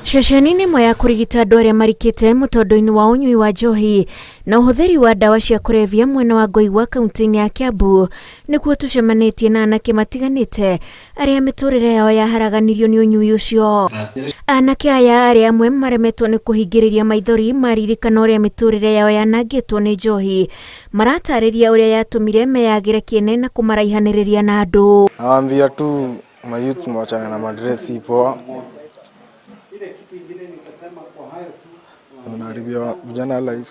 Ceceni-inĩ ĩmwe ya kũrigita andũ arĩa marikĩte mũtondo-inĩ wa ũnyui wa njohi na ũhũthĩri wa ndawa cia kũrebia mwena wa Ngoigwa kaunti-inĩ ya Kiambu nĩkuo tũcemanĩtie na anake matiganĩte arĩa mĩtũrĩre yao yaharaganirio nĩ ũnyui ũcio. Anake aya arĩa amwe maremetwo nĩ kũhingĩrĩria maithori maririkana ũrĩa mĩtũrĩre yao yanangĩtwo nĩ njohi maratarĩria ũrĩa yatũmire meyagĩre kĩene na kũmaraihanĩrĩria na andũ. Nawaambia tu mayouth mwachane na madrugs, si poa, zinaharibia vijana life.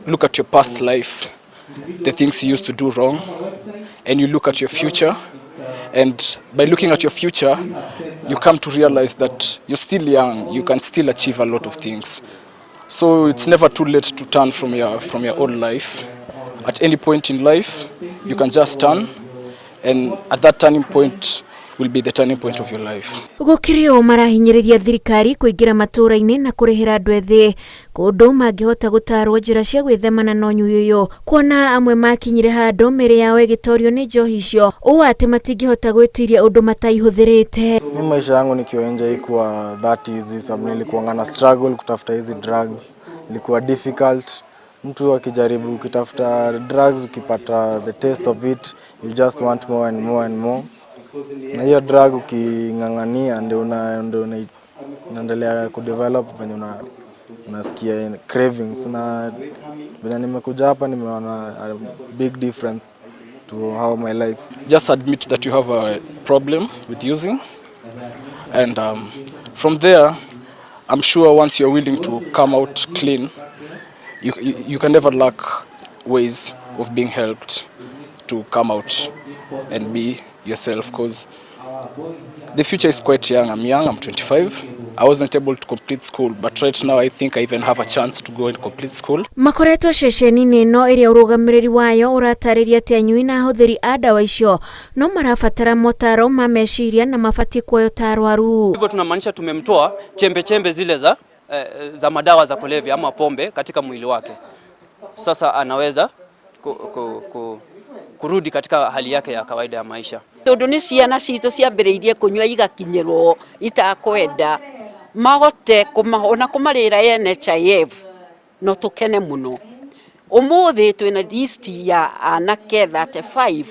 Look at your past life, the things you used to do wrong, and you look at your future. And by looking at your future, you come to realize that you're still young, you can still achieve a lot of things. So it's never too late to turn from your old life. At any point in life, you can just turn, and at that turning point will be the turning point of your life. Gũkĩrĩ ũũ marahinyĩrĩria thirikari kũingĩra matũũra-inĩ na kũrĩhĩra andũ ethĩ kũndũ mangĩhota gũtarwo njĩra cia gwĩthemana na ũnyui ũyũ, kuona amwe makinyire handũ mĩĩrĩ yao ĩgĩtorio nĩ njohi icio ũũ atĩ matingĩhota gwĩtiria ũndũ mataihũthĩrĩte. Mi maisha yangu nikiwa nje haikuwa that easy, sababu nilikuwa na struggle kutafuta hizi drugs, ilikuwa difficult. Mtu akijaribu ukitafuta drugs, ukipata the taste of it, you just want more and more and more. Na hiyo drug uking'ang'ania ndio unaendelea kudevelop venye unasikia cravings. Na venye nimekuja hapa nimeona a big difference to how my life. Just admit that you have a problem with using, and from there, I'm sure once you're willing to come out clean, you can never lack ways of being helped to come out and be yourself, because the future is quite young. I'm young, I'm 25. I wasn't able to complete school, but right now I think I even have a chance to go and complete school. Makoretwo ceceni-inĩ ĩno ĩrĩa ũrũgamĩrĩri wayo ũratarĩria atĩ anyui na ahũthĩri a ndawa icio no marabatara motaro ma meciria na mabatiĩ kuoywo ta arwaru. Hivyo tunamaanisha tumemtoa chembe chembe zile za madawa za kulevya ama pombe katika mwili wake. Sasa anaweza kurudi katika hali yake ya kawaida ya maisha. Tondu nĩ ciana citũ ciambĩrĩirie kũnyua igakinyĩrwo itakwenda mahote ona kũmarĩra NHIF no tũkene mũno. Ũmũthĩ twĩna list ya anake 35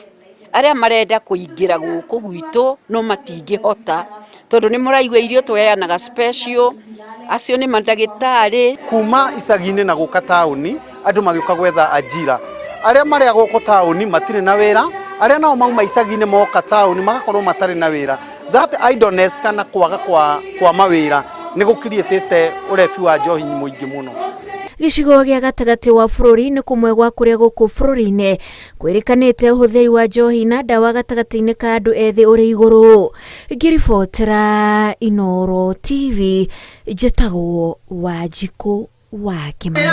arĩa marenda kũingĩra gũkũ gwitũ no matingĩhota tondũ nĩ mũraigua irio tũheanaga special, acio nĩ mandagĩtarĩ. Kuma icagi-inĩ na gũka taũni andũ magĩũka gwetha ajira, arĩa marĩa gũkũ taũni matirĩ na wĩra, arĩa nao mauma icagi-inĩ moka taũni magakorwo matarĩ na wĩra. That idleness kana kwaga kwa mawĩra nĩ gũkiriĩtĩte ũrebi wa njohi mũingĩ mũno. Gĩcigo gĩa gatagatĩ wa bũrũri nĩ kũmwe gwa kũrĩa gũkũ bũrũri-inĩ kwĩrĩkanĩte ũhũthĩri wa njohi na ndawa gatagatĩ-inĩ ka andũ ethĩ ũrĩ igũrũ. Ngĩribotera Inooro TV, njĩtagwo Wanjikũ wa Kĩmani.